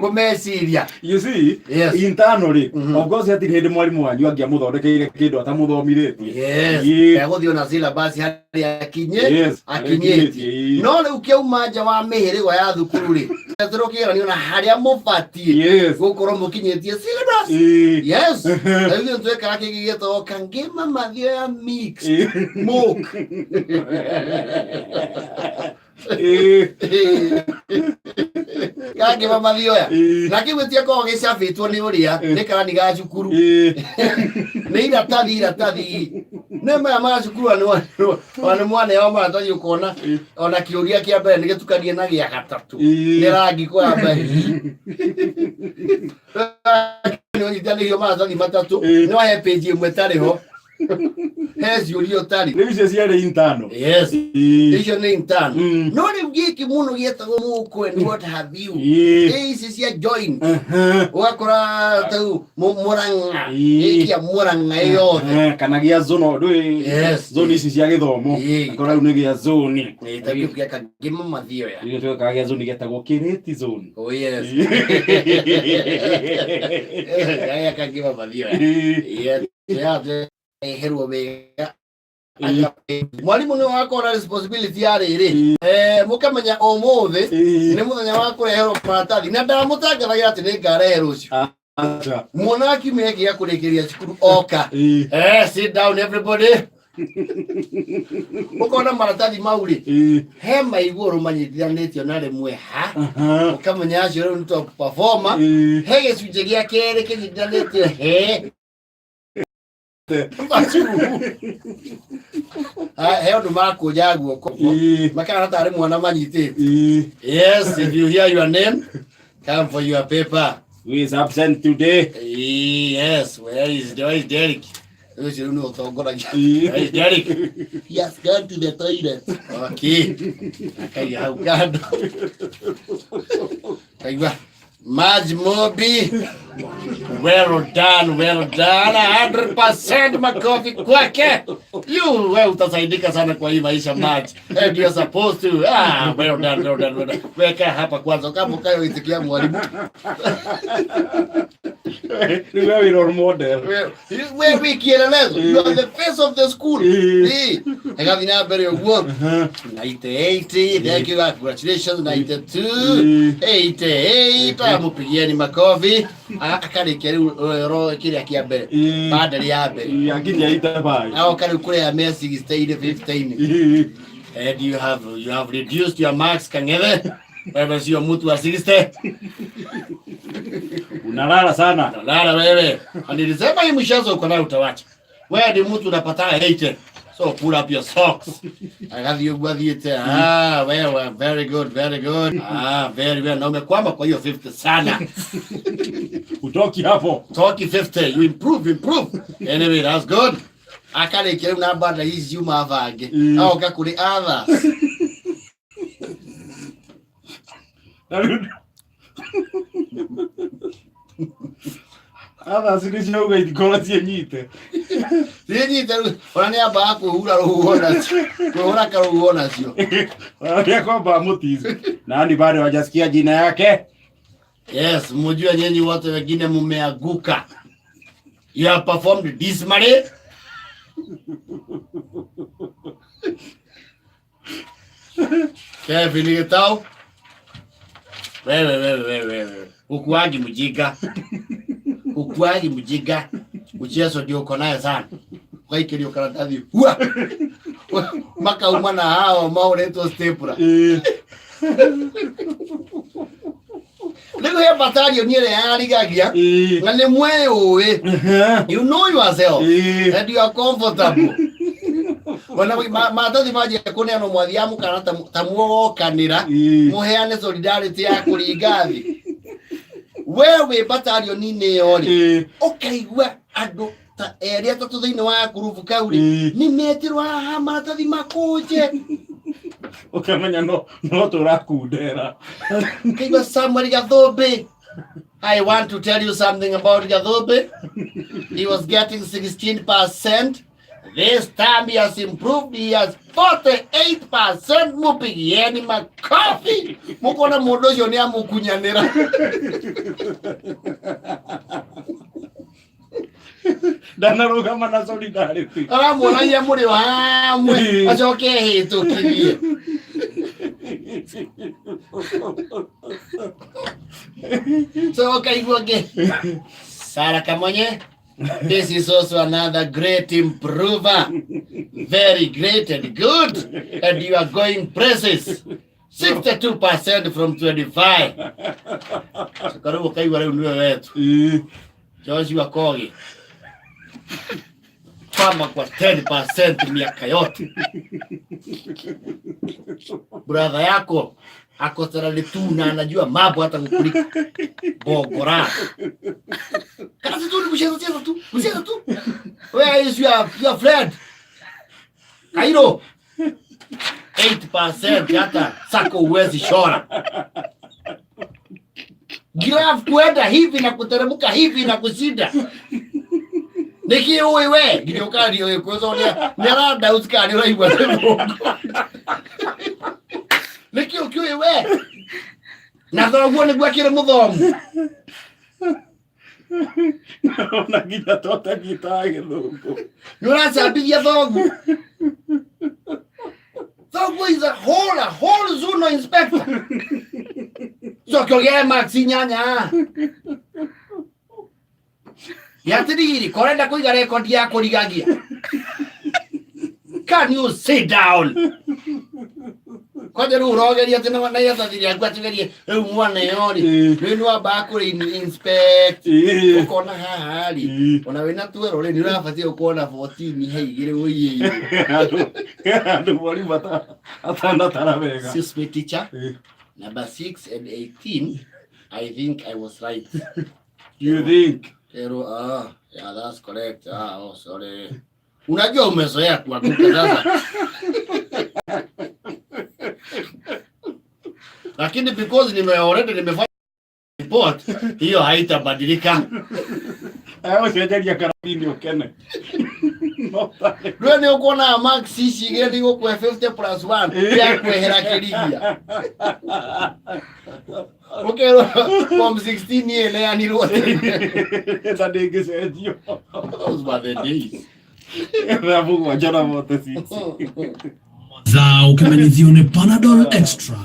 Kũmeciria. You see, Yes. internally, of course hatirĩ hĩndĩ mwarimũ wanyu angĩamũthondekeire kĩndũ atamũthomithĩtie. Yes. Ĩĩ. Egũthiĩ ona syllabus harĩa akinye Yes, akinyĩtie. ĩĩ. No rĩu kĩauma nja wa mĩhĩrĩgo ya thukuru rĩ, etherwo kĩgeranio na harĩa mũbatiĩ Yes. gũkorwo mũkinyĩtie syllabus. Ĩĩ. Yes. Rĩu ithuĩ twekaga kĩngĩ gĩetagwo kangĩma mathioya mixed Ĩĩ. mock. Ĩĩ. Kangĩma mathioya. Ĩĩ. Na kĩu gĩtiakoragwo gĩcabĩtwo nĩ ũrĩa nĩ karani ga cukuru. Ĩĩ. Nĩ iratathi iratathi nĩ maya ma cukuru ona nĩ mwaneo maratathi ũkona ona kĩũria kĩa mbere nĩ gĩtukanie na gĩa gatatũ. Ĩĩ. Nĩ rangi kwa mbere nĩ ũnyitanĩirio maratathi matatũ. Ĩĩ. No he page ĩmwe ĩtarĩ ho, he ciũria ũtarĩ. Rĩu icio ciarĩ intano. Yes. Ĩĩ. Icio nĩ intano. No rĩu gĩkĩ mũno gĩetagwo mũkwe and what have you. Ĩĩ. Ici cia joint Aha. Ũgakora tau Mũrang'a. Ĩĩ. Gĩkĩa Mũrang'a yothe. Kana gĩa zono ndũĩ Yes. zoni ici cia gĩthomo. Ĩĩ. Akora rĩu nĩ gĩa zoni. Ĩ, ta kĩu gĩa Kangĩma Mathioya. Gĩkĩ twekaga gĩa zoni gĩetagwo kĩrĩti zone. Oh yes. Gĩa Kangĩma Mathioya. Ĩĩ. Yes. Herwo wega. Mwarimũ nĩ wakorwo na responsibility ya rĩrĩ, mũkamenya ũmũthĩ Ĩĩ. nĩ mũthenya wa kũreherwo maratathi na ndamũtangathagira atĩ nĩ ngarehe rũciũ. Acha. Mwana wa kiumia gĩkĩ gĩa kũrĩkĩrĩria cukuru oka. Ĩĩ. Sit down everybody. Ũkona maratathi mau rĩ, Ĩĩ. he ma igũrũ manyitithanĩtio na rĩmwe ha Aha. ũkamenya acio rĩu nĩ top performer. Ĩĩ. He gĩcunjĩ gĩa kerĩ kĩnyitithanĩtio he Macu. Ha, he ũndũ makũnja guoko Ĩĩ. makana tarĩ mwana manyitĩte. Ĩĩ. Yes, if you hear your name, come for your paper. Who is absent today? Yes, where is Derek? Ũcio rĩu nĩ ũtongoragia. Ĩĩ. Where is Derek? He has gone to the toilet. Okay. Akaiga hau kando. Kaigua. Maj Mobi. Well done, well done. 100% makofi kwake. You, wewe utasaidika sana kwa hii maisha, Maj. And you're supposed to. Ah, well done, well done, well done. Weka hapa kwanza kama ukayoitikia mwalimu. Rĩu we wĩ role model. We wĩ kielelezo. You are the face of the school. Ĩĩ. Eh, ĩgathiĩ na mbere ũguo. Aha. 98, thank you, congratulations, 92, Ĩĩ. 88, amupigieni makofi. Akarĩkia rĩu kĩrĩa kĩa mbere. Ĩĩ. Bandari ya mbere. Ĩĩ, akinya itabai. Agoka rĩu kũrĩa me 16, 15. Ĩĩ. And you have reduced your marks, Kang'ethe. Wewe sio mtu wa 60. Unalala sana. Lala wewe. Na nilisema hii mchezo uko nayo utawacha. Wewe ni mtu unapata 80. So pull up your socks. Agathiĩ ũguo athiĩte. Ah, wewe very good, very good. Ah, very well. Na umekwama kwa hiyo 50 sana. Utoki hapo. Toki 50, you improve, improve. Anyway, that's good. Akarĩkia rĩu na banda ici ciuma bange. Agoka kũrĩ others. Na rĩu others nĩ ciauga itikorwo ciĩnyite. Ciĩnyite rĩu, ona nĩ ambaga kwĩhura rũhuho nacio. Kwĩhũra karũhuho nacio. Wanaambia kwamba mutizi. Nani bado hajasikia jina yake? Yes, mjue nyinyi wote wengine mumeanguka. You have performed dismally. Kevin Gitau. Wewe wewe wewe wewe. Ukuangi mjinga. Ukuangi mjinga. Mchezo ndio uko naye sana. Ugaikĩrio karatathi. Hua. Makauma na hao mahũrĩtwo stapler. Ĩĩ. Rĩu he battalion ĩrĩa yarigagia Ĩĩ. na nĩ mwĩyũĩ. Aha. You know yourself Ĩĩ. and you are comfortable. Ona maratathi manjia kũneanwo mwathiaga mũkana ta muogokanĩra Ĩĩ. mũheane solidarity ya kũringa thĩ. We wĩ battalion-inĩ ĩyo rĩ, Ĩĩ. ũkaigua andũ ta erĩ atatũ thĩinĩ wa ngurubu kau rĩ, Ĩĩ. nĩ metirwo haha maratathi makũnje. Ũkamenya no tũrakundera. Ũkaigua Samuel Gathumbi. I want to tell you something about Gathumbi. He was getting 16%. This time he has improved, he has 48%. Mupigieni makofi. Mukona mundu ucio ni amukunyanira. Ndanarũgama na solidarity. Aramuonagia muri o hamwe acoke ehĩtũkirie. So ũkaigua ngĩ Sarah Kamonye, this is also another great improver. Very great and good. And you are going places. 62% from 25. So karibu kaigua rĩu nĩwe wetu. Joshua Kogi. Kwama kwa 10% miaka yote. Brother yako ako sarali tu na anajua mambo hata kukuliko. Bogora. Kazi tu ni kucheza cheza tu, kucheza tu. Where is your friend? Kairo. 8% hata sako uwezi shora. Graph kuenda hivi na kuteremka hivi na kushinda. Niki ũĩ we nginya ũkario ĩ kwanza nĩ aranda usikani nĩ ũraigua nĩ mũongo. Nĩkĩ ũkĩũĩ we na thoguo nĩguo akĩrĩ mũthomu. Ona nginya totagitaga gĩthũngũ. Nĩ ũracambithia thoguo. Thoguo is a whole zonal inspector. Coke ũgĩe marks inyanya. Gĩatiriri korenda kũiga rekondi ya kũrigagia. Can you sit down? Kwanja rĩu ũrogeria atĩ na iratathi rĩaku atĩ rĩu mwana ĩyo rĩ rĩu nĩ wambaga kũrĩ inspect ũkona haha rĩ ona wĩna twero rĩ nĩ ũrabatiĩ gũkorwo na 14 he igĩrĩ ũiyĩire. Andũ mwarimũ atanatara wega. Excuse me, teacher. Number 6 and 18, I think I was right. You think? Pero, yeah, that's correct. Ah, oh, sorry. Unajua umezoea kuanguka sasa. Lakini because nime already nimefanya report, hiyo haitabadilika. Agũcenjeria karathi ũkene. No tarĩ. Rĩu nĩ ũkuona marks ici igĩrĩ ndigũkũhe 50 plus 1 ya kwehera kĩrigia. Ũkerwo form 16 ĩneanirwo tene. Na ndĩngĩcenjio. Those were the days. Thaa mũgwanja na 46. Za ukimalizio ni Panadol Extra.